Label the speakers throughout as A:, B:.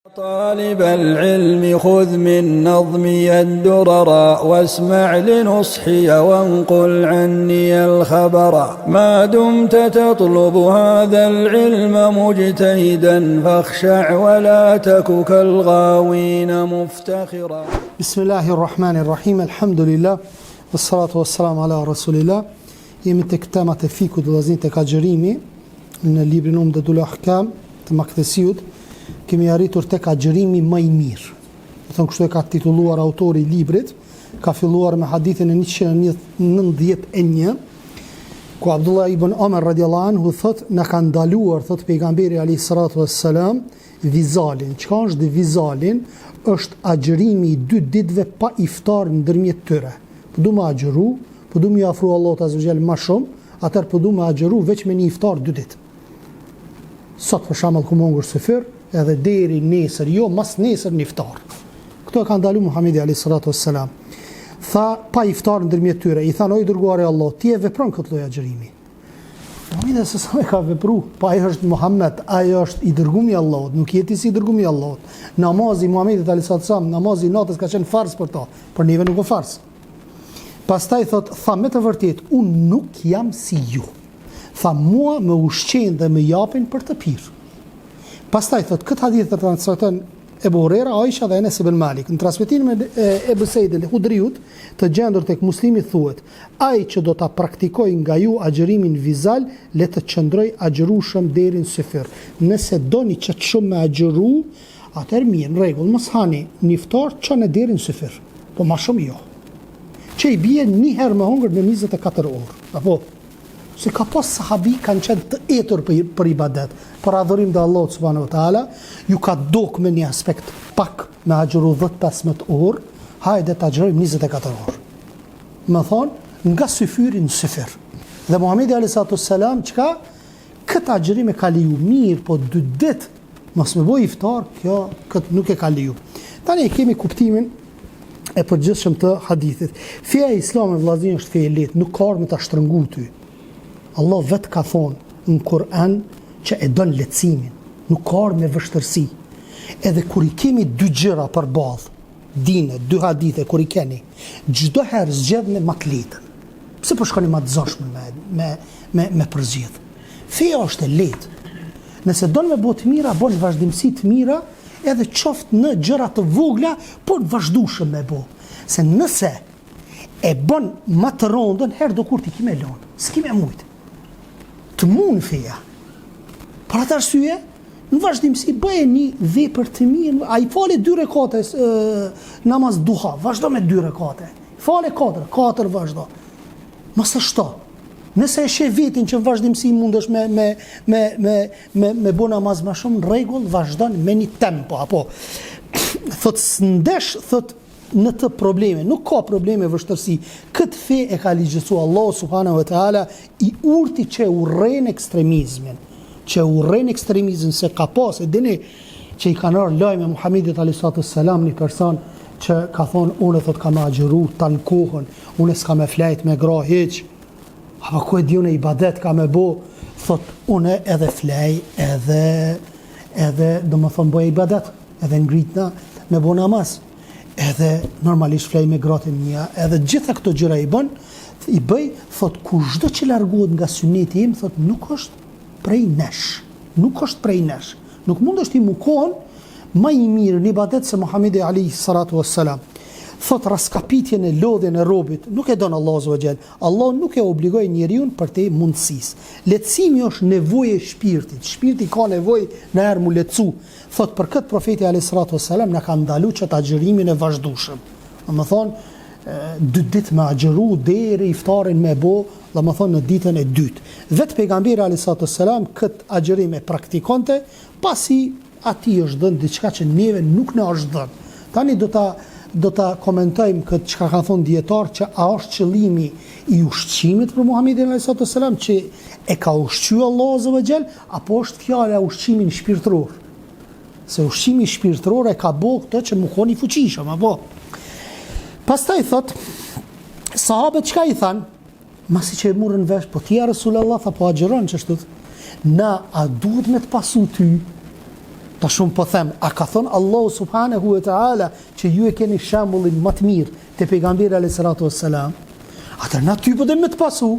A: طالب العلم خذ من نظمي الدررا واسمع لنصحي وانقل عني الخبر ما دمت تطلب هذا العلم مجتهدا فاخشع ولا تك كالغاوين مفتخرا
B: بسم الله الرحمن الرحيم الحمد لله والصلاة والسلام على رسول الله Jemi tek temat e fikhut vëllazën tek agjërimi në librin Umdetul Ahkam të Makdisiut kemi arritur tek agjërimi më i mirë. Do thonë kështu e ka titulluar autori i librit, ka filluar me hadithin e 191 ku Abdullah ibn Omer radiallahu anhu thot na ka ndaluar thot pejgamberi alayhi salatu wassalam vizalin. Çka është vizalin? Është agjërimi i dy ditëve pa iftar ndërmjet tyre. Po du me agjëru, po du me iu afru Allahut azza xhel më shumë, atëherë po du me agjëru veç me një iftar dy ditë. Sot për shembull kum hongër syfyr, edhe deri nesër, jo mas nesër një iftar. Këto e ka ndalu Muhamedi alayhi salatu wassalam. Tha pa iftar ndërmjet tyre, i thanë o i dërguari i Allahut, ti e vepron këtë lloj agjërimi. Muhamedi alejhi selam e ka vepru, po ai është Muhammed, ai është i dërgumi i Allahut, nuk je ti si i dërgumi i Allahut. Namazi i Muhamedit alayhi salatu wassalam, namazi i natës ka qenë farz për to, për neve nuk o farz. Pastaj thot, tha me të vërtetë, unë nuk jam si ju. Tha mua më ushqejnë dhe më japin për të pirë. Pastaj thot, këtë hadith e transmeton Ebu Hurera, Aisha dhe Enes ibn Malik. Në transmetimin e Ebu Seid el-Hudriut, të gjendur tek Muslimi thuhet, ai që do ta praktikojë nga ju agjërimin vizal, le të qëndrojë agjërueshëm deri në syfyr. Nëse doni që shumë me agjëru, atëherë mirë, në rregull, mos hani një iftar çone deri në syfyr. Po ma shumë jo. Që i bie një herë me hongër në 24 orë. Apo Se ka pas sahabi kanë qenë të etur për, për ibadet, për adhurim të Allahut subhanahu wa taala, ju ka dok me një aspekt pak me agjëru 10-15 orë, hajde të agjërojmë 24 orë. Me thonë, nga syfyri në syfyr. Dhe Muhamedi a.s. çka këtë agjërim e ka leju mirë, po dy ditë mos me bo iftar, kjo këtë nuk e ka leju. Tani e kemi kuptimin e përgjithshëm të hadithit. Feja islame vëllazëri është fe e lehtë, nuk ka ardhur me ta shtrëngu ty. Allah vet ka thonë në Kur'an që e don lehtësimin, nuk ka ardhur me vështirësi. Edhe kur i kemi dy gjëra përballë, dine, dy hadithe kur i keni, çdo herë zgjedhni më të lehtën. Pse po shkoni më të zorshmen me me me me përzgjedh? Feja është e lehtë. Nëse don me bo të mira, bon vazhdimësi të mira, edhe qoftë në gjëra të vogla, por vazhdueshëm me bo. Se nëse e bën më të rëndën, herë do kur ti ki me lon, s'ki me mujt. Të mund feja. Për atë arsye, në vazhdimësi bëje një vepër të mirë, a i fale dy rekate e, namaz duha, vazhdo me dy rekate. Fale katër, katër vazhdo. Mos e shto. Nëse e sheh vetin që në vazhdimësi mundesh me me me me me me bo namaz më shumë në rregull, vazhdon me një tempo apo thot s'ndesh thot në të probleme, nuk ka probleme vështirësi. Këtë fe e ka ligjësu Allahu subhanahu wa taala i urti që urren ekstremizmin, që urren ekstremizmin se ka pas e dini që i kanë ardhur lajme Muhamedit alayhi salatu selam një person që ka thonë unë thot kam agjëru tan kohën, unë s'kam me flejt me gra hiç. Apo ku e di unë ibadet ka me bo, thot unë edhe flej, edhe edhe domethonë bëj ibadet, edhe ngritna me bo namaz, edhe normalisht flej me gratë e mia, edhe gjitha këto gjëra i bën, i bëj, thot kushdo që largohet nga syneti im, thot nuk është prej nesh, nuk është prej nesh. Nuk mundesh ti mu kon ma i mirë në ibadet se Muhamedi alayhi salatu wassalam. Thot raskapitjen e lodhjen e robit, nuk e don Allahu azza wa jall. Allahu nuk e obligoi njeriun përtej mundësisë. Lehtësimi është nevojë e shpirtit. Shpirti ka nevojë në herë mu lehtësu. Thot për këtë profeti alayhi salatu wassalam na ka ndalu qët agjërimin e vazhdueshëm. Domethonë dy ditë me agjëru deri iftarin me bo, domethonë në ditën e dytë. Vetë pejgamberi alayhi salatu wassalam këtë agjërim e praktikonte pasi atij është dhënë diçka që neve nuk na është dhënë. Tani do ta do ta komentojmë këtë çka kanë thonë dijetarët që a është qëllimi i ushqimit për Muhamedin alayhi salatu wasalam që e ka ushqy Allahu azza wa jall apo është fjala ushqimin shpirtëror? Se ushqimi shpirtëror e ka bo këtë që mu kon i fuqishëm, apo? Pastaj thot, sahabët çka i thanë? Masi që e murën vesh, po ti ja Resulallah, tha po agjëron qështu, na a duhet me të pasu ty? Tash unë po them, a ka thonë Allahu subhanahu wa ta'ala që ju e keni shembullin më të mirë te pejgamberi alayhi salatu wassalam? Atëherë na ty po dojmë me të pasu.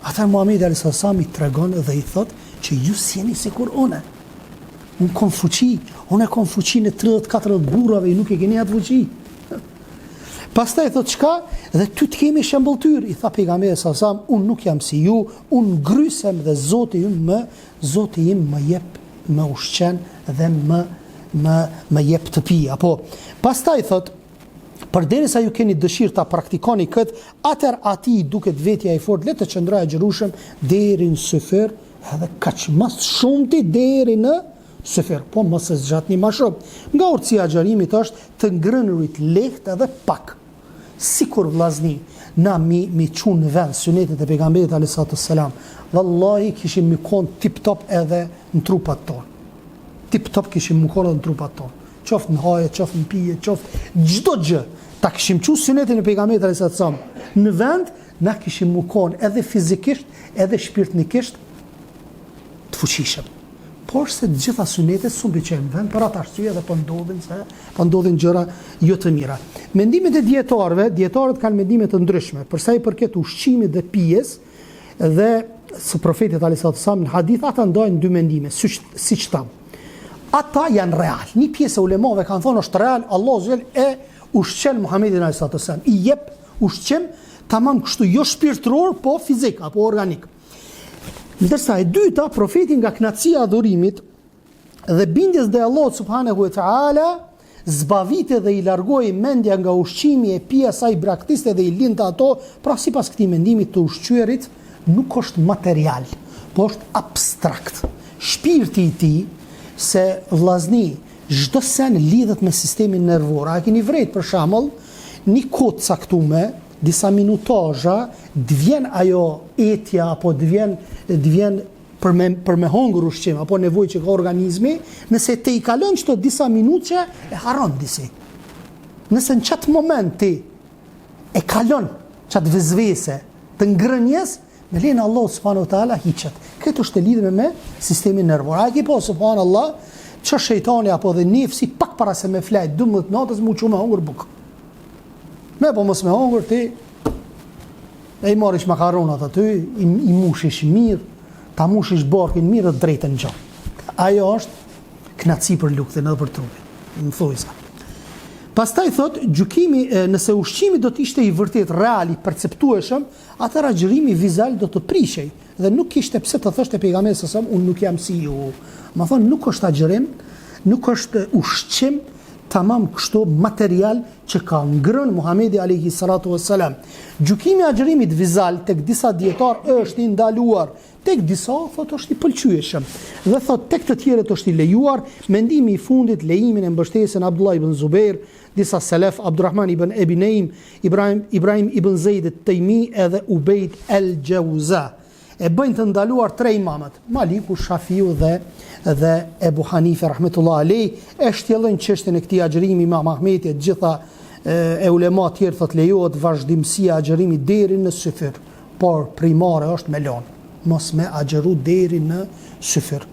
B: Atëherë Muhamedi alayhi salam i tregon dhe i thot që ju s'jeni sikur unë. Unë kom fuqi, unë e kom fuqinë e 30-40 burrave, ju nuk e keni atë fuqi. Pastaj thot çka? Dhe ty të kemi shembulltyrë, i tha pejgamberi alayhi salam, unë nuk jam si ju, unë grysem dhe Zoti im më Zoti im më jep, më ushqen dhe më më më jep të pi. Apo pastaj thot përderisa ju keni dëshirë ta praktikoni kët, atëherë atij i duket vetja i fortë, le të qëndrojë agjërueshëm deri në syfyr, edhe kaq më shumti deri në syfyr, po mos e zgjatni më shumë. Nga urtësia e agjërimit është të ngrënurit lehtë edhe pak. Sikur vllazni na mi mi çu në vend synetet e pejgamberit alejhi salatu selam, vallahi kishim me kon tip top edhe në trupat tonë. Tip top kishim me kon edhe në trupat tonë. Qoftë në haje, qoftë në pije, qoftë çdo gjë. Ta kishim çu synetin e pejgamberit alejhi salatu selam në vend, na kishim me kon edhe fizikisht, edhe shpirtnikisht të fuqishëm. Por se të gjitha synetet s'un po i çojmë në vend për atë arsye edhe po ndodhin se po ndodhin gjëra jo të mira. Mendimet e dijetarëve, dijetarët kanë mendime të ndryshme për sa i përket ushqimit dhe pijes dhe së profetit alejhi salatu selam në hadith ata ndajnë dy mendime, siç siç thamë. Ata janë real. Një pjesë e ulemave kanë thonë është real, Allahu azze e ushqen Muhamedin alejhi salatu selam. I jep ushqim tamam kështu jo shpirtëror, po fizik apo organik. Ndërsa e dyta, profeti nga kënaqësia e adhurimit dhe bindjes ndaj Allahut subhanahu wa taala zbavitej dhe i largohej mendja nga ushqimi e pija sa i braktiste dhe i linte ato, pra sipas këtij mendimi të ushqyerit nuk është material, po është abstrakt. Shpirti i tij se vllazni çdo sen lidhet me sistemin nervor. A e keni vrejt për shembull një kohë të caktume disa minutazha të vjen ajo etja apo të vjen të vjen për me për me hongër ushqim apo nevojë që ka organizmi, nëse ti i kalon qëto disa minutëshe e harron disi. Nëse në qat moment ti e kalon qat vezvese të ngrënies, me lejen e Allahut subhanahu wa taala hiqet. Këtë është e lidhur me sistemin nervor. A e ki pa subhanallah që shejtani apo dhe nefsi pak para se me flejt 12 natës mu çu me hongër bukë. Me po mos me hongër ti e i marrish makaronat aty, i, i mushish mirë, ta mushish barkin mirë dhe drejt në gjumë. Ajo është knaqësi për lukthin edhe për trupin, në thojza. Pastaj thot, gjykimi nëse ushqimi do të ishte i vërtet real, i perceptueshëm, atëherë agjërimi vizal do të prishej dhe nuk kishte pse të thoshte pejgamberi sa sa unë nuk jam si ju. Domethonë nuk është agjërim, nuk është ushqim tamam kështu material që ka ngrënë Muhamedi alayhi salatu wassalam. Gjykimi i agjërimit vizal tek disa dietar është i ndaluar, tek disa thotë është i pëlqyeshëm dhe thotë tek të tjerët është i lejuar. Mendimi i fundit lejimin e mbështesin Abdullah ibn Zubair, disa selef Abdurrahman ibn Ebi Neim, Ibrahim Ibrahim ibn Zeid et-Tejmi edhe Ubejd el-Xheuza. E bëjnë të ndaluar tre imamët, Maliku, Shafiu dhe dhe Ebu Hanife rahmetullah alej, e shtjellojnë çështjen e këtij agjërimi Imam Ahmeti e të gjitha e ulema të tjerë thotë lejohet vazhdimësia e agjërimit deri në syfyr, por primare është me lon, mos me agjëru deri në syfyr.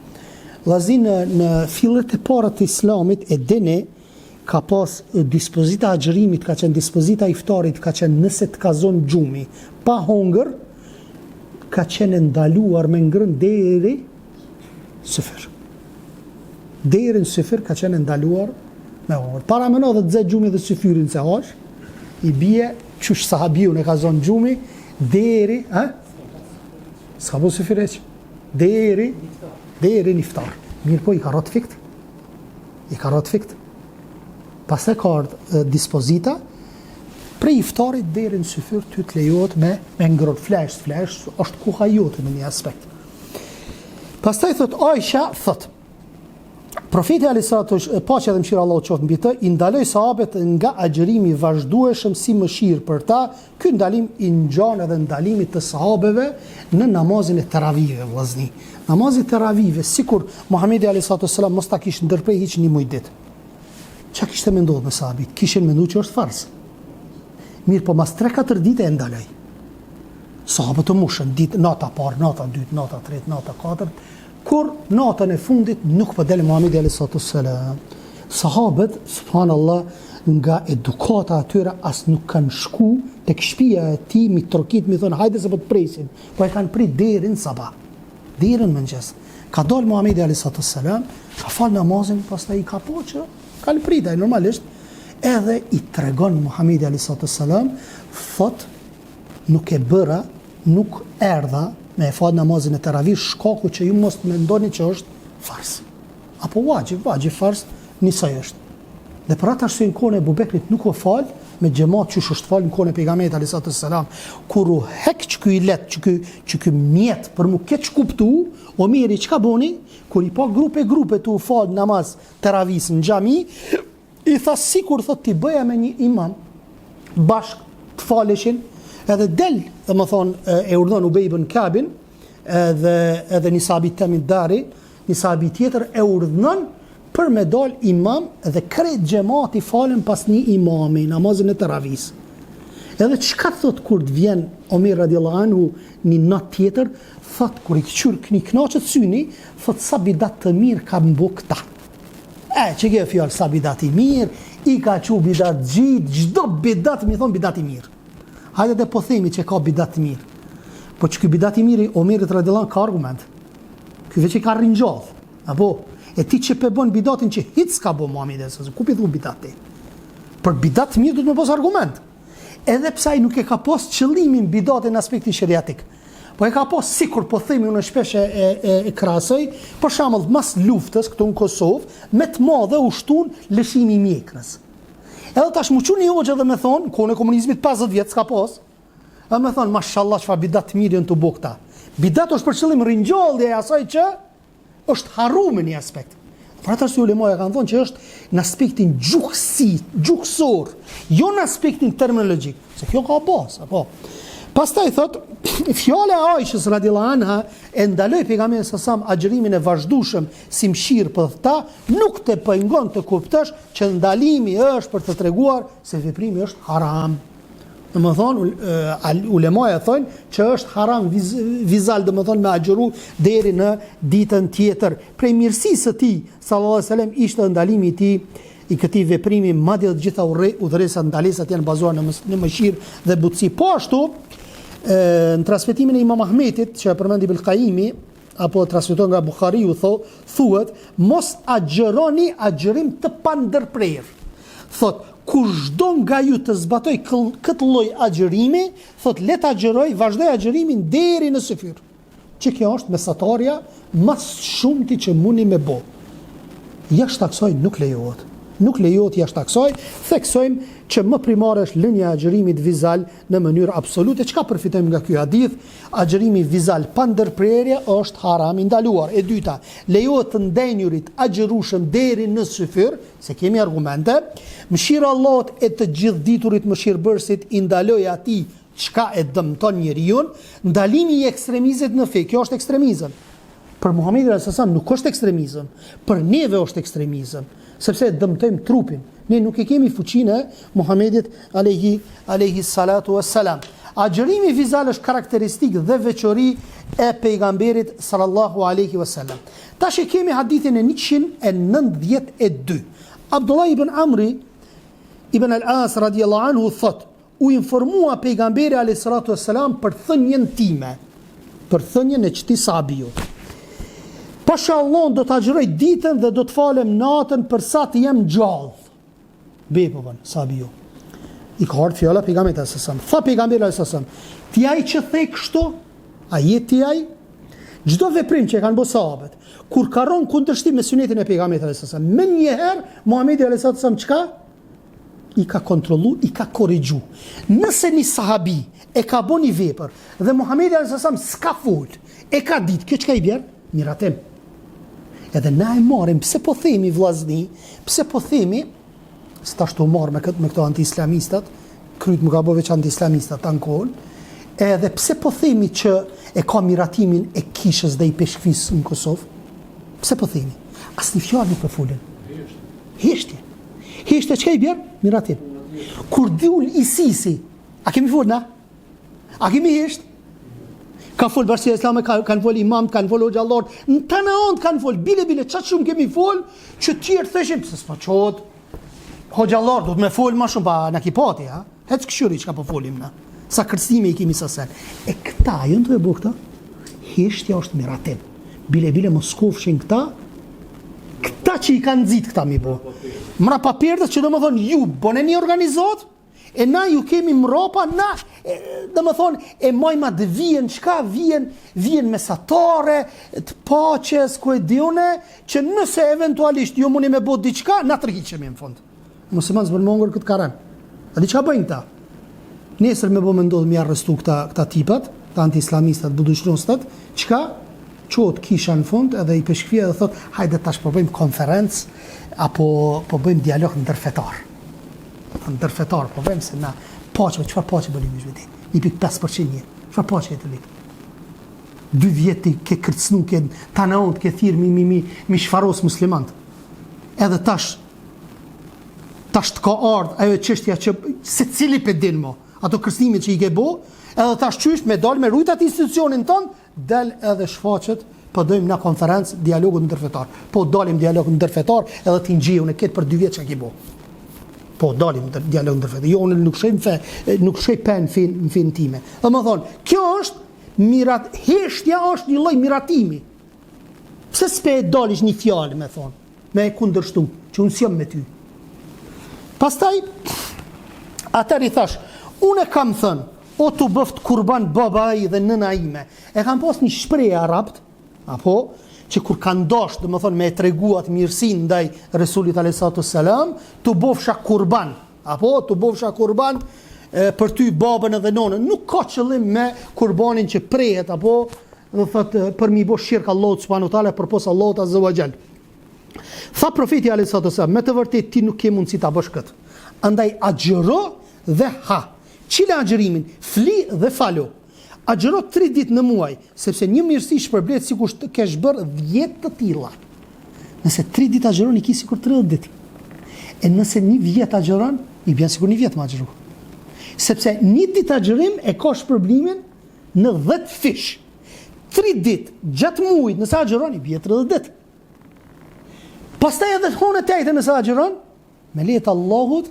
B: Vllazni në në fillet e para të Islamit e dini ka pas dispozita e agjërimit ka qenë dispozita e iftarit ka qenë nëse të ka zonë gjumi pa hongër ka qenë e ndaluar me ngrën deri syfyr. Deri në syfyr ka qenë e ndaluar me hongër. Paramendo dhe të zë gjumi dhe syfyrin s'e hash, i bie qysh sahabiun e ka zonë gjumi deri, ha? S'ka bo syfyr hiç. Deri, deri në iftar. Mirëpo i ka ra t'fikt. I ka ra t'fikt. Pastaj ka ardhë dispozita, prej iftarit deri në syfyr ty të lejohet me, me ngrënë flesh, flesh, është koha jote në një aspekt. Pastaj thot Aisha, thot, Profeti alejhi salatu paqja dhe mëshira e Allahut qoftë mbi të, i ndaloi sahabët nga agjërimi i vazhdueshëm si mëshirë për ta. Ky ndalim i ngjan edhe ndalimit të sahabeve në namazin e teravive, vëllazni. Namazi i teravive, sikur Muhamedi alejhi salatu selam mos ta kish ndërpre hiç një muj ditë. Çka kishte me ndodh me sahabit? Kishin mendu që është farz. Mirëpo mas 3-4 dite e ndaloi. Sahabët të mushën, ditë, nata parë, nata dytë, nata tretë, nata katërt. Kur natën e fundit nuk po del Muhamedi alayhi salatu selam. Sahabët, subhanallah, nga edukata atyre as nuk kanë shku tek shtëpia e tij mi trokit mi thon hajde se po të presim. Po e kanë prit deri në sabah. Deri në mëngjes. Ka dal Muhamedi alayhi salatu selam, ka fal namazin, pastaj i ka pa që kanë prit ai normalisht edhe i tregon Muhamedi alayhi salatu selam, thot nuk e bëra, nuk erdha me e fal namazin e teravisë shkaku që ju mos të mendoni që është farz. Apo vaxhib, vaxhib farz, njësoj është. Dhe për atë arsye në kohën e Ebu Bekrit nuk u fal me xhemat qysh është fal në kohën e pejgamberit alayhi salatu selam. Kur u hek qiky ilet, qiky qiky mjet për mu keqkuptu, Omeri çka boni? Kur i pa grupe grupe tu u fal namaz teravisë në xhami, I tha sikur thot t'i bëja me një imam bashk të faleshin edhe del, domethënë e urdhon Ubej ibn Kabin edhe edhe një sahabi Temim Dari, një sahabi tjetër e urdhnon për me dal imam dhe krejt xhemati falen pas një imami namazin e teravisë. Edhe çka thot kur të vjen Omer radiallahu anhu një natë tjetër, thot kur i këqyr këni knaqet syni, thot sa bidat të mirë kanë bo këta. E, që kjo fjalë sa bidat i mirë, i ka qu bidat gjithë, çdo bidat mi thonë bidat i mirë. Hajde dhe po themi që ka bidat të mirë. Po që ky bidat i mirë i Omerit radiallahu ka argument. Ky veç e ka ringjallë. Apo, e ti që pe bën bidatin që hiç s'ka bo Muhamedi sa ku pi thu bidat ti? Për bidat të mirë duhet me pas argument. Edhe pse ai nuk e ka pas qëllimin bidatin në aspektin sheriatik. Po e ka pas sikur po themi unë shpesh e, e, e, e krahasoj, për shembull mas luftës këtu në Kosovë, me të madhe u shtun lëshimi i mjekrës. Edhe tash mu çu një hoxhë dhe me thon, kohën e komunizmit 50 vjet s'ka pas. Edhe me thon, mashallah çfarë bidat të mirë janë tu bo këta. Bidat është për qëllim ringjallja e asaj që është harru me një aspekt. Për atë arsye ulemaja kanë thonë që është në aspektin gjuhësi, gjuhësor, jo në aspektin terminologjik, se kjo ka bazë, apo. Pastaj thot, fjala e Aishës radiallahu anha e ndaloi pejgamberi sa sam agjërimin e vazhdueshëm si mëshirë për ta, nuk të pengon të kuptosh që ndalimi është për të treguar se veprimi është haram. Domethënë, ulemaja thonë që është haram viz, vizal, domethënë me agjëru deri në ditën tjetër. Prej mirësisë së tij, sallallahu alaihi wasallam, ishte ndalimi i tij i këtij veprimi, madje të gjitha urdhëresat, ndalesat janë bazuar në, në mëshirë dhe butësi. Po ashtu, e, në transmetimin e Imam Ahmetit, që e përmendi Ibn Kajimi, apo transmetohet nga Buhariu tho, thuhet mos agjëroni agjërim të pandërprerë. Thot, kushdo nga ju të zbatoj këtë lloj agjërimi, thot le të agjëroj, vazhdoj agjërimin deri në syfyr. Që kjo është mesatarja ma shumti që muni me bo. Jashtë kësaj nuk lejohet. Nuk lejohet jashtë kësaj, theksojmë që më primare është lënia e agjërimit vizal në mënyrë absolute. Çka përfitojmë nga ky hadith? Agjërimi vizal pa ndërprerje është haram i ndaluar. E dyta, lejohet të ndenjurit agjërueshëm deri në syfyr, se kemi argumente. Mëshira e Allahut e të gjithëditurit mëshirëbërësit i ndaloi atij çka e dëmton njeriun, ndalimi i ekstremizmit në fe, kjo është ekstremizëm. Për Muhamedin alejhi selam nuk është ekstremizëm, për neve është ekstremizëm, sepse e dëmtojmë trupin. Ne nuk e kemi fuqinë e Muhamedit alejhi alejhi salatu vesselam. Agjërimi vizal është karakteristikë dhe veçori e pejgamberit sallallahu alejhi wasallam. Tash e kemi hadithin e 192. Abdullah ibn Amri ibn al-As radiallahu anhu thot, U informua Pejgamberi alejhi salatu ves selam për thënien time, për thënien e qëtij sahabiu. Pasha Allahun do të agjëroj ditën dhe do të falem natën për sa të jem gjallë. Be po bën sahabiu. I ka ardhur fjala pejgamberit alejhi selam. Tha pejgamberi alejhi selam, ti ai që the kështu, a je ti ai? Çdo veprim që e kanë bërë sahabët, kur ka rënë kundërshtim me sunetin e pejgamberit alejhi selam, menjëherë Muhamedi alejhi selam çka? i ka kontrollu, i ka korrigju. Nëse një sahabi e ka bo një vepër dhe Muhamedi alejhi selam s'ka fol, e ka ditë, kjo çka i bjen? Miratim. Edhe na e marrim, pse po themi vllazni, pse po themi se tash tu marr me këtë me këto anti-islamistat, kryt më ka bo veç anti-islamistat tanë kohën, edhe pse po themi që e ka miratimin e kishës dhe ipeshkvisë në Kosovë? Pse po themi? Asnjë fjalë nuk po folin. Heshtje. Heshtja çka i bjen? Miratim. Kur dul ISIS-i, a kemi fol na? A kemi hesht? Ka fol bashkësia islame, ka, kanë fol imamt, kanë fol hoxhallarët, në tana anët kanë fol, bile bile qaq shumë kemi fol, që tjerë thëshin, pse s'po çohet hoxhallar, duhet me fol ma shumë, pa na ki pa ti, ha? Hec kqyri çka po folim na. Sa kërcënime i kemi sa sen. E këta, janë tu e bo këta? Heshtja është miratim. Bile bile mos kofshin këta, këta që i kanë nxit këta mi bo. Mrapa perdes që domethonë ju bone një organizatë, E na ju kemi mrapa, na, domethonë, e majmë atë vijën, çka vijën, vijën mesatare, të paqes, ku e di une, që nëse eventualisht ju muni me bo diçka, na tërhiqemi në fund. Musliman s'bën me hongër këtë karrem. A di çka bëjnë këta? Nesër me bo me ndodhë mi arrestu këta, këta tipat, këta anti-islamistat, buduqnostat, çka? Çohet kisha në fund edhe ipeshkvia dhe thot, hajde tash po bëjmë konferencë, apo po bëjmë dialog ndërfetar. Ndërfetar, po bëjmë se na paqe, çfarë paqe bëni me ti? 1.5% një. Çfarë paqe je tu lyp? Dy vjet ti ke kërcënu, ke tana anët, ke thirr mi mi mi mi shfaros muslimant. Edhe tash tash të ka ardh ajo çështja që secili pe din mo, ato kërcënimet që i ke bo, edhe tash qysh me dal me rujt atë institucionin tënd, Del edhe shfaqet, po dojmë na konferencë dialogut ndërfetar. Po dalim dialog ndërfetar edhe ti ngjeu në këtë për dy vjet çka ke bo. Po dalim ndër dialog ndërfetar. Jo unë nuk shkoj në fe, nuk shkoj pe në fin, në fin time. Domethonë, kjo është mirat, heshtja është një lloj miratimi. Pse s'pe e dalish një fjalë me thonë, me e kundërshtu, që unë s'jam me ty. Pastaj, atëherë i thash, unë e kam thënë, O t'u bëft kurban babai dhe nëna ime. E kanë pas një shprehje arabt, apo që kur kanë dasht, domethonë me e tregu atë mirësinë ndaj Resulit alayhi salatu selam, t'u bofsha kurban, apo t'u bofsha kurban e, për ty babën edhe nonën. Nuk ka qëllim me kurbanin që prehet apo do thotë për mi bo shirk Allahut subhanahu wa taala përpos Allahut azza wa jall. Tha profeti alayhi salatu selam, me të vërtetë ti nuk ke mundësi ta bësh këtë. Andaj agjëro dhe ha. Çile agjërimin, fli dhe falu. Agjëro tri ditë në muaj, sepse një mirësi shpërblehet sikur të kesh bërë dhjetë të tilla. Nëse tri ditë agjëron i ki sikur 30 ditë. E nëse një vjet agjëron, i bjen sikur një vjet me agjëru. Sepse një ditë agjërim e ka shpërblimin në 10 fish. Tri ditë gjatë muajit nëse agjëron i bie 30 ditë. Pastaj edhe t'honë e t'ejte nëse agjëron, Me leje të Allahut,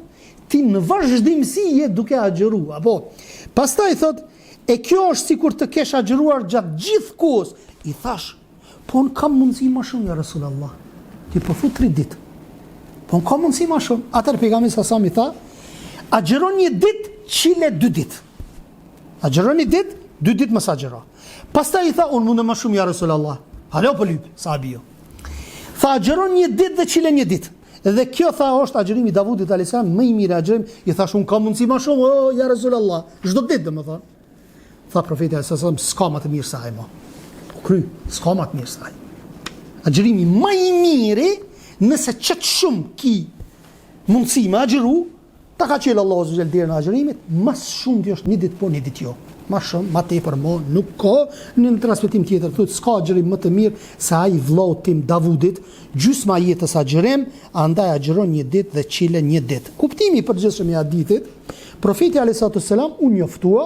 B: ti në vazhdimësi je duke agjëru, apo? Pastaj thot, e kjo është sikur të kesh agjëruar gjatë gjithë kohës. I thash, po unë kam mundësi më shumë ja Resulallah. Ti po thu tri ditë. Po unë kam mundësi më shumë. Atëherë pejgamberi sa sa i tha, agjëro një ditë, çile dy ditë. Agjëro një ditë, dy ditë mos agjëro. Pastaj i tha, unë mundem më shumë ja Resulallah. Hala po lyp, sahabiu. Tha agjëro një ditë dhe çile një ditë. Dhe kjo tha është agjërimi i Davudit alayhis salam, më i mirë agjërim, i thash un kam mundësi më shumë, o ja Resulallah, çdo ditë domethënë. Tha profeti alayhis salam, s'ka më të mirë se ai më. U kry, s'ka më të mirë se ai. Agjërimi më i miri, nëse qaq shumë ki mundësi me agjëru, Ta ka çelë Allahu azze ve xhel derën e agjërimit, më së shumti është një ditë po, një ditë jo. Ma shumë, ma tepër mo, nuk ka. Në një transmetim tjetër thotë s'ka agjërim më të mirë se ai i vëllaut tim Davudit, gjysma e jetës agjërim, andaj agjëron një ditë dhe çile një ditë. Kuptimi i përgjithshëm i hadithit, Profeti alejhi salatu selam u njoftua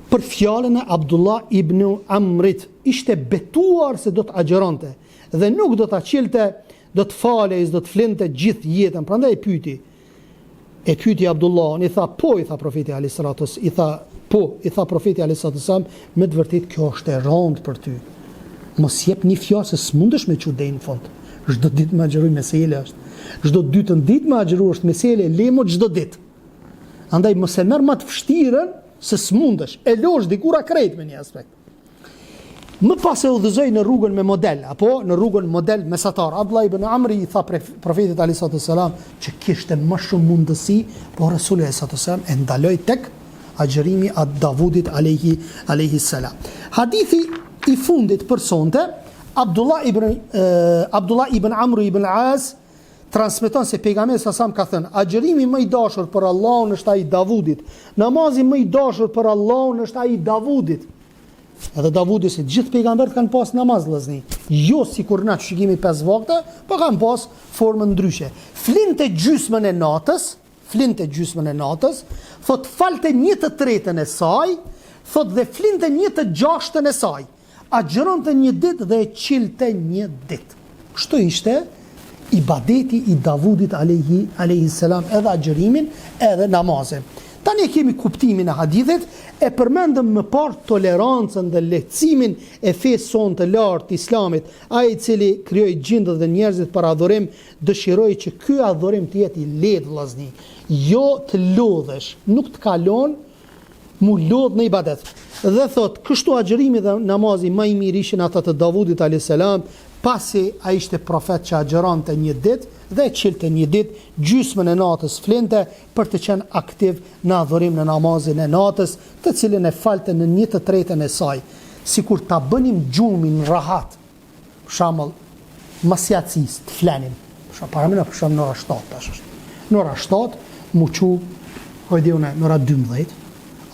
B: për fjalën e Abdullah ibn Amrit, ishte betuar se do të agjëronte dhe nuk do ta çilte Do të falej, s'do të flinte gjithë jetën, prandaj e pyeti. E pyeti Abdullahun, i tha, po, i tha profeti alayhis salatu, i tha, po, i tha profeti alayhis salatu selam, me të vërtetë kjo është e rëndë për ty. Mos jep një fjalë se s'mundesh me çu deri në fund. Çdo ditë me agjëru mesele është. Çdo dytën ditë me agjëru është mesele, le mo çdo ditë. Andaj mos e merr më të vështirën se s'mundesh. E losh dikur a krejt me një aspekt. Më pas e udhëzoi në rrugën me model, apo në rrugën model mesatar. Abdullah ibn Amri i tha profetit alayhi salatu selam që kishte më shumë mundësi, por Resuli alayhi salatu selam e ndaloi tek agjërimi i Davudit alayhi alayhi salam. Hadithi i fundit për sonte, Abdullah ibn Abdullah ibn Amr ibn As transmeton se pejgamberi sa sam ka thënë, agjërimi më i dashur për Allahun është ai i Davudit. Namazi më i dashur për Allahun është ai i Davudit. Edhe Davudi si gjithë pejgamberët kanë pas namaz vëllazni. Jo sikur na që kemi pesë vakte, po kanë pas formën ndryshe. Flinte gjysmën e natës, flinte gjysmën e natës, thot falte një të tretën e saj, Thotë dhe flinte një të gjashtën e saj. Agjëronte një ditë dhe e çilte një ditë. Kështu ishte ibadeti i Davudit alejhi alejhi selam edhe agjërimin edhe namazin. Tani e kemi kuptimin e hadithit, e përmendëm më parë tolerancën dhe lehtësimin e fesë sonë të lartë të Islamit, ai i cili krijoi xhindët dhe njerëzit për adhurim, dëshiroi që ky adhurim të jetë i lehtë vëllazni, jo të lodhesh, nuk të kalon M'u lodh në ibadet. Dhe thotë, kështu agjërimi dhe namazi ma i mirë ishin ata të Davudit alejhi selam, pasi ai ishte profet që agjëronte një ditë dhe e çilte një ditë, gjysmën e natës flinte për të qenë aktiv në adhurim në namazin e natës, të cilin e falte në një të tretën e saj. Sikur ta bënim gjumin rahat, Për shembull, mas jacisë të flenim. Për shembull, paramendo për shembull në ora 7 tash është. Në ora 7 m'u çu, ku e di unë, në ora 12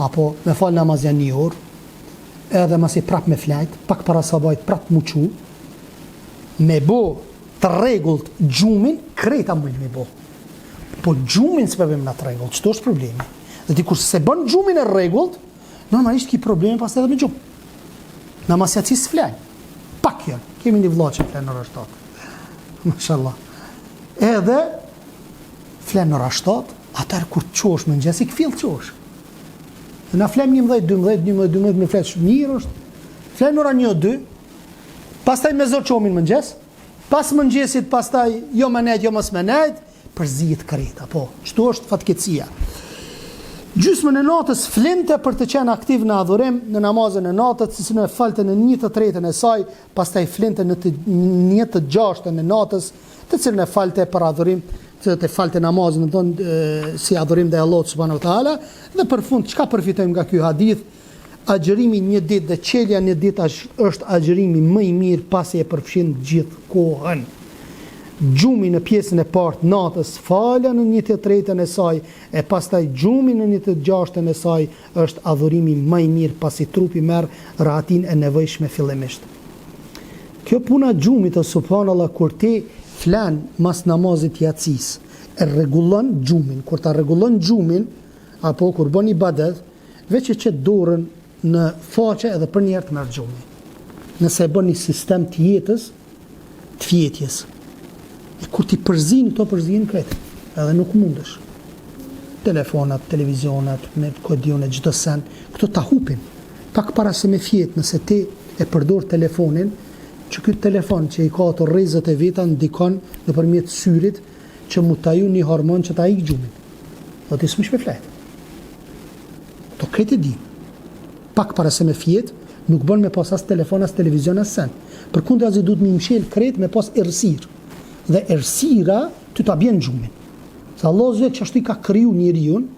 B: apo me fal namaz janë një orë, edhe masi prap me flajt, pak para sabahit prap m'u çu, me bo të rregullt gjumin, krejt mujmë me bo. Po gjumin s'pe bëjmë na të rregullt, qëtu është problemi. Dhe ti kur s'e bën gjumin e rregullt, normalisht ki probleme pas edhe me gjumë. Na mas jacisë s'flejmë. Pak janë. Kemi një vlla që flen në ora 7. Mashallah. Edhe flen në ora 7, atëherë kur të çohesh në mëngjes i kfill çohesh. Dhe na flem 11, 12, 11, 12 me flet shumë mirë është. Flem në ora 1, 2. Pastaj me zor çohemi në mëngjes. Pas mëngjesit pastaj jo me nejt, jo mos me nejt, përzihet krejt, apo, qëtu është fatkeqësia. Gjysmën e natës flinte për të qenë aktiv në adhurim, në namazin e natës, të cilën e falte në një të tretën e saj, pastaj flinte në të, një të gjashtën e natës, të cilën e falte për adhurim, të të falte namazin, do të thonë si adhurim ndaj Allahut subhanahu wa taala, dhe për fund çka përfitojmë nga ky hadith? Agjërimi një ditë dhe çelja një ditë është agjërimi më i mirë pasi e përfshin gjithë kohën. Gjumi në pjesën e parë të natës, falja në një të tretën e saj e pastaj gjumi në një të gjashtën e saj është adhurimi më i mirë pasi trupi merr rahatinë e nevojshme fillimisht. Kjo puna e gjumit o subhanallah kur ti flen mas namazit të jacisë e rregullon gjumin, kur ta rregullon gjumin apo kur bën ibadet Veç e qet dorën në faqe edhe përnjëherë të merr gjumi. Nëse e bën një sistem të jetës, të fjetjes. E kur t'i përzin këto përzihen krejt, edhe nuk mundesh. Telefonat, televizionat, me ku di unë çdo sen, këto ta hupin. Pak para se me fjet, nëse ti e përdor telefonin, që ky telefon që i ka ato rrezet e veta ndikon nëpërmjet syrit që mu taju një hormon që ta ik gjumin. Dhe ti s'mush me flet. Këto krejt e di. Pak para se me fjet, nuk bën me pas as telefon, as televizion, as sen. Përkundrazi duhet me i mshel krejt me pas errësirë. Dhe errësira ty ta bjen gjumin. Se Allahu azze qashtu i ka kriju njeriun,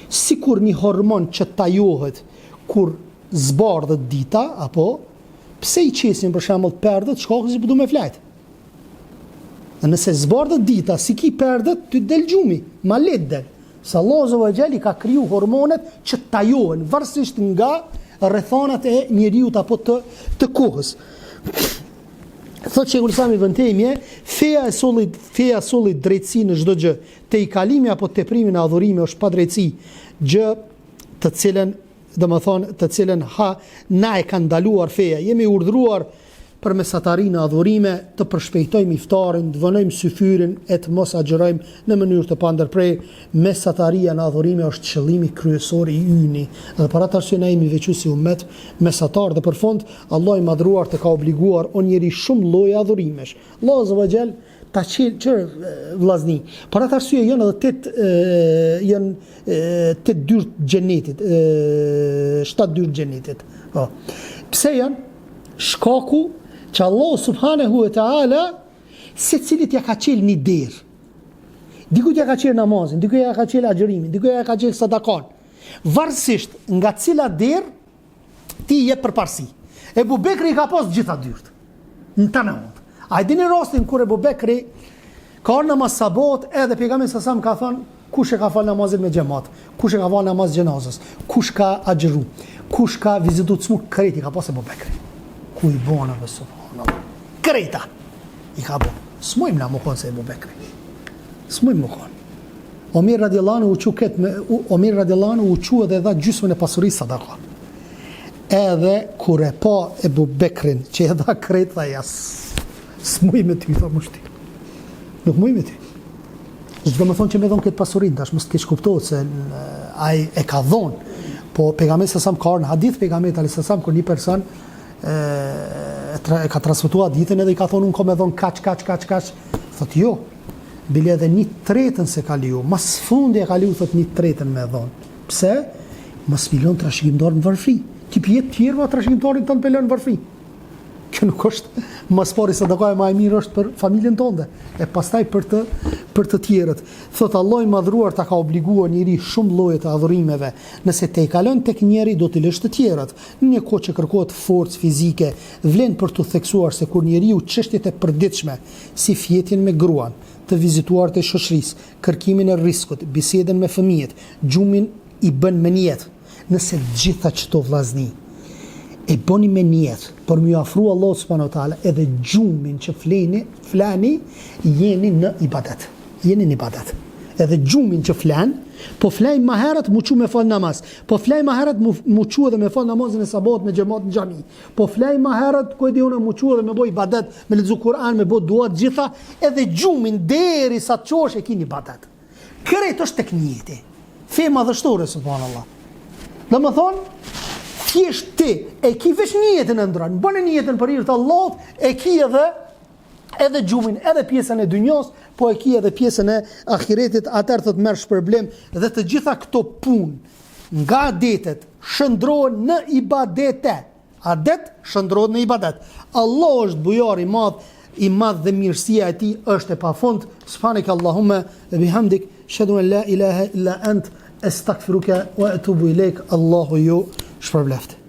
B: sikur një hormon që tajohet kur zbardhet dita, apo, pse i qesin për shembull perdet, shkaku se po du me flajt. Dhe nëse zbardhet dita, s'i ki perdet, ty del gjumi, ma lehtë del. Se Allahu azze ve xhel i ka kriju hormonet që tajohen, varësisht nga rrethanat e njeriut apo të, të kohës. Thotë Shejhul Islam Ibn Tejmije, feja e solli, feja solli drejtësi në çdo gjë. Tejkalimi apo teprimi në adhurime është padrejtësi, gjë të cilën domethënë të cilën ha na e ka ndaluar feja. Jemi urdhëruar për mesatari në adhurime, të përshpejtojmë iftarin, të vonojmë syfyrin e të mos agjërojmë në mënyrë të pandërprerë. Mesataria në adhurime është qëllimi kryesor i yni. Dhe për atë arsye na jemi veçuar si umet mesatar dhe për fund Allahu i madhëruar të ka obliguar o njeri shumë lloje adhurimesh. Allahu azza wa jall ta çel që vllazni. Për atë arsye janë edhe tetë janë tetë dyert xhenetit, shtatë dyert xhenetit. Po. Pse janë? Shkaku që Allahu subhanahu wa taala secilit ja ka çel një derë. Dikujt ja ka çel namazin, dikujt ja ka çel agjërimin, dikujt ja ka çel sadakan. Varësisht nga cila derë ti jep përparësi. Ebu Bekri i ka pas gjitha dyert. Në të nëndë. A e dini rastin kur Ebu Bekri ka ardhë namaz sabahut edhe pejgamberi sa ka thënë kush e ka fal namazin me xhamat, kush e ka fal namaz xhenazës, kush ka agjëru, kush ka vizitu të smur, krejt i ka pas Ebu Bekri. Ku i bona be subhanallah. Krejta i ka bo. S'mujmë na me konë se Ebu Bekri. S'mujmë me konë. Omer radiallahu anhu u çu këtë me Omer radiallahu anhu u çu edhe dha gjysmën e pasurisë sadaka. Edhe kur e pa Ebu Bekrin që e dha krejt tha ja s'muj me ty tha m'u shty. Nuk muj me ty. S'do me thonë që me dhonë këtë pasurinë, tash mos të keqkuptohet se ai e ka dhonë. Po pejgamberi alejhi selam ka ardhur në hadith pejgamberit alejhi selam kur një person e, e, e ka transmetuar hadithin edhe i ka thonë unë kam me dhonë kaq kaq kaq kaq. Thotë jo. Bile edhe një tretën s'e ka leju. Mas fundi e ka leju thotë një tretën me dhonë. Pse? Mos m'i lon trashëgimtarët në varfri. Ti p'i jep tjerëve trashëgimtarin tënd p'e lën në varfri. Kjo nuk është ma s'pari sadakaja ma e mirë është për familjen tënde e pastaj për të për të tjerët. Thot Allahu i madhruar ta ka obliguar njeri shumë lloje të adhurimeve. Nëse tejkalon tek njëri do t'i lësh të tjerët. Në një kohë që kërkohet forcë fizike, vlen për t'u theksuar se kur njeriu çështjet e përditshme, si fjetjen me gruan, të vizituarit e shoqërisë, kërkimin e rriskut, bisedën me fëmijët, gjumin i bën me nijet. Nëse të gjitha qëto vllazni e bëni me nijet për m'ju afru Allahut subhanahu wa taala edhe gjumin që fleni, fleni jeni në ibadet. Jeni në ibadet. Edhe gjumin që flen, po flej më herët m'u çu me fal namaz. Po flej më herët m'u çu edhe me fal namazin e sabahut me xhamat në xhami. Po flej më herët, ku e di unë m'u çu edhe me bo ibadet, me lexu Kur'an, me bo dua të gjitha, edhe gjumin deri sa të çohesh e kini ibadet. Krejt është tek nijeti. Fe madhështore subhanallah. Domethonë, thjesht ti e ki veç nijetin e ndron, bëne nijetin për hir të Allahut, e ki edhe edhe gjumin, edhe pjesën e dynjos, po e ki edhe pjesën e ahiretit, atëherë thot merr shpërblim dhe të gjitha këto punë nga adetet shndrohen në ibadete. Adet shndrohet në ibadet. Allahu është bujar i madh, i madh dhe mirësia e tij është e pafund. Subhaneke Allahumma ve bihamdik, eshhedu en la ilaha illa ent, estagfiruke wa etubu ilejk. Allahu ju shpërbleftë.